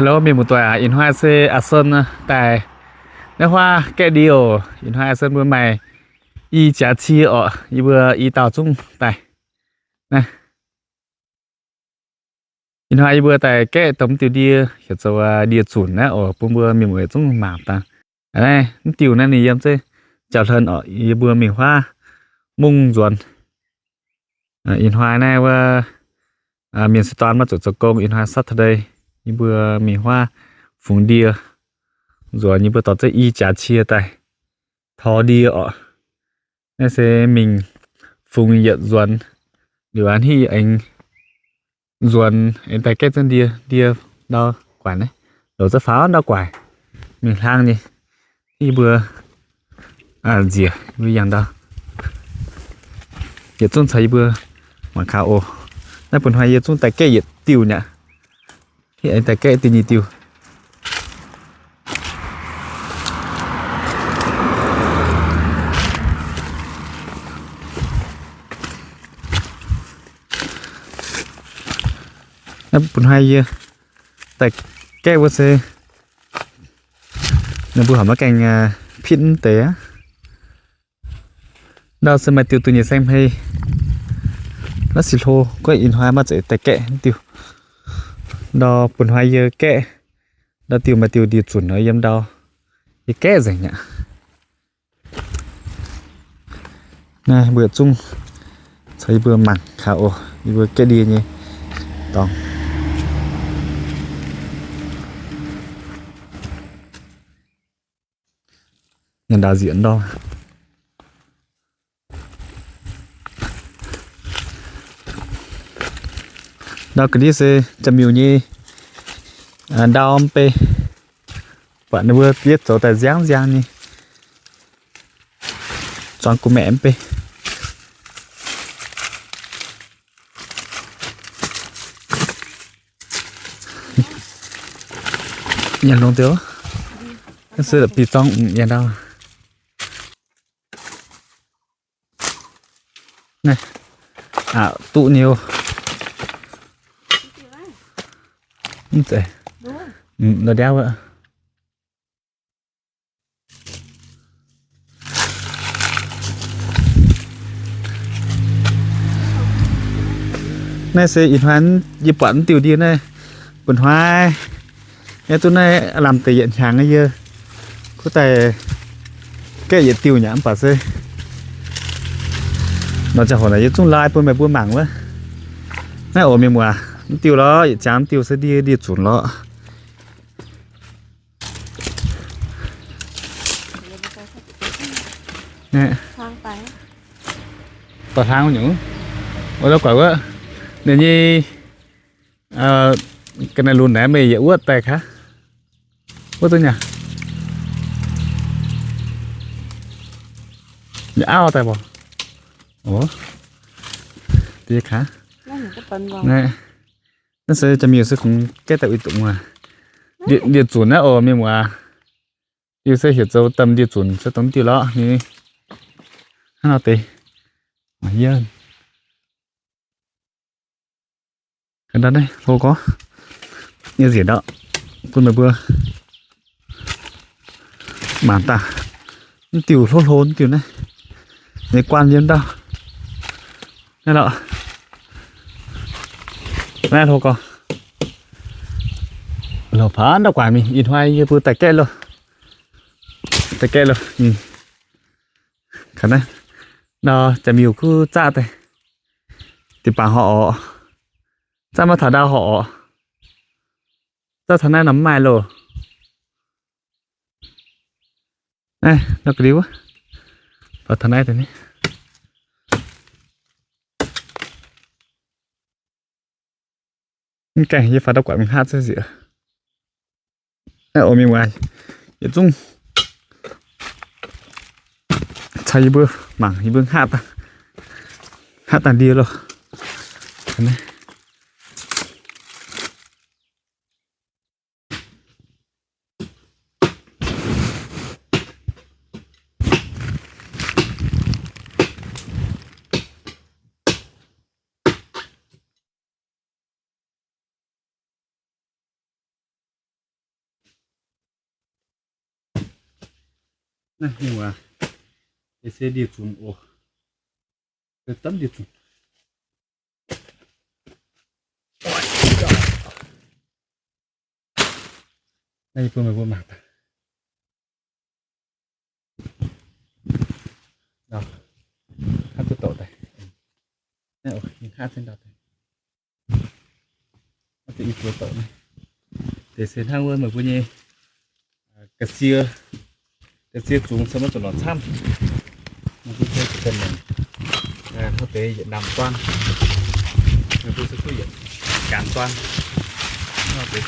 Hello mienh muoz-doic aac, ih hnoi se a'sen daaih naaiv huaav gaeqv ndie oc. Ih hnoi a'sen mbuo maaih i jaax cie orqc, yie mbuo i dauh zungv daaih. Naaiv, ih hnoi yie mbuo daaih gaeqv dongh mv diuh ndie heuc zoux ndie zunc naaiv oc, bun mbuo mienh muoz zungv mangc dangh. Naaiv mv diuh naaiv ninh yiem zeiv jauv-hlen orqc, yie mbuo mingh huaav mungv nzuonx. Ih hnoi naaiv wuov mienh se dorn maiv zuqc zoux gong, ih hnoi Saturday, yie mbuo mingh huaav fungx ndie nzuonx, yie mbuo dorh zeiv i jaax cie daaih tor ndie orqc. Naaiv se mingh fungx yietc nzuonx, liuz aqv hitv aengx nzuonx aengx daaih gaeqv zunv ndie, ndie ndau guaaic naaiv, louz za'faaux ndau guaaic mingh hlang nyei. Yie mbuo nziex mbuo yangh ndau, yietc zungv caux yie mbuo mangc gaax oc. Naaiv bun hnoi yie zungv daaih gaeqv yietc diuh mi'aqv. Hitv aengx daaih gaeqv diuh nyei diuh. Naaiv bun hnoi yie daaih gaeqv wuov se ninh mbuo horpc maiv gaengh pitv mv deix aqv. Ndau se maaih diuh duqv nyic saeng hmei, naaiv si hlo, guov ih hnoi maiv zeiz daaih gaeqv diuh. Ndau bun hnoi yie gaeqv, ndau diuh maaih diuh ndie zunc nor yiem ndau, yie gaeqv nzengc aqv. Naaiv mbuo zungv caux yie mbuo mangc gaax oc, yie mbuo gaeqv ndie nyei dorngx. Nyanc ndaauv nziec ndau. Ndau ga'ndiev se jaa-miuh nyei ndau mv bei. Buatc ninh mbuo bietv zoux daaih nziaangv nziaangv nyei. Zuangx gu'maeqc mv bei. Nyanc longx deix, naaiv se la'bieiv-zorng yaac ndau. Naaiv, aqc duqv niu. Mv zeiz, ndau ndiauv wuov. Naaiv se ih hnoi yie buatc mv diuh ndie naaiv, bun hnoi yie duqv naaiv lamh deix yietc hnyangx yie kuv daaih gaeqv yietc diuh nyei mv baac se nor ziangh hoc naaic yie zungv lai bun meih mbuo mangc wuov. Naaiv oc mienh muoz, mv diuh lorqc, yietc jangx mv diuh se ndie, ndie zunc lorqc. Dorh hlang nyungc, wuov la'guaih wuov, ninh nyei ga'naaiv lunx naaiv meih yietc wuotv daaih kaav. Wuov duqv nyei. Yietc auv daaih mbuo. Diex kaav. Naaiv se jaa-miuh se kungx gaeqv daaih uix duqv muoz. Ndie zunc naaiv oc mienh muoz. Diuh se heuc zoux domh ndie zunc se dongh diuh lorqc nyei. Hnangv nor deix. Mangc yie. Ga'ndau naaiv hlo gorngv, yie nziex ndau bun meih mbuo mangc daaih. Mv diuh hlo hlo mv diuh naaiv, nyei guanh yiem ndau naaiv lorqc. Naaiv hlo gorngv, hlo faaux ndau guaaic mingh. Ih hnoi yie mbuo daaih gaeqv loh, daaih gaeqv loh. Kaav naaiv, nor jaa-miuh kuv zaaqv daaih, deix bangc horpc orqc, zaaqv maiv taux ndau horpc orqc. Zaaqv taux naaiv nor mv maaih loh. Naaiv nor ga'ndiev wuov, faaux taux naaiv deix ni. Mv gaengh yie faaux ndau guaaic mingh hngaqv ziex. Naaiv oc mienh muoz, yietc zungv caux yie mbuo mangc yie mbuo hngaqv dangh, hngaqv dangh ndie loh. Naaiv nyungc aac, deix se ndie-zungx oc. Deix daaih ndie-zungx. Naaiv yie bun meih mbuo mangc daaih. Hnangv duqv doqc daaih. Naaiv oc, yie hnangv zinh ndau daaih. Naaiv deix yie buoz doqc naaiv. Deix se hnangv wuov meih mbuo nyei ga'sie, ga'sie zungx se maiv zuqc lorz camv. Meih mbuo se ga'sie longc, hnangv deix yietc namx duang, meih mbuo se duqv yietc jangx duang. Hnangv deix,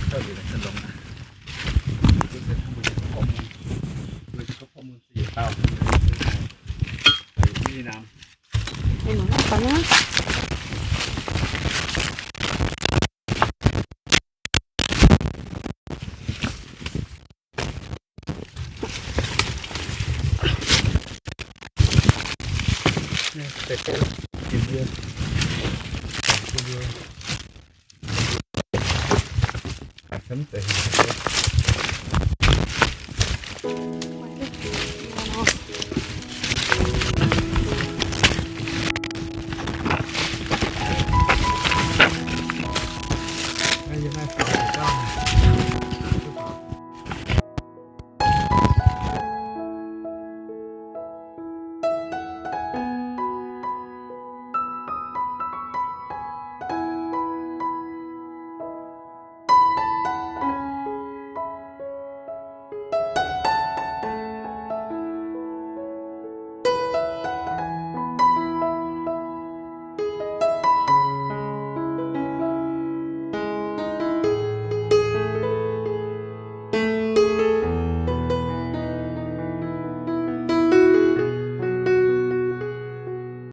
hnangv deix se longx aqv. Mbuo se hnangv mbuo nyei ga'porqv mun, mbuo nyei ga'porqv mun se yietc dauh, yietc namx.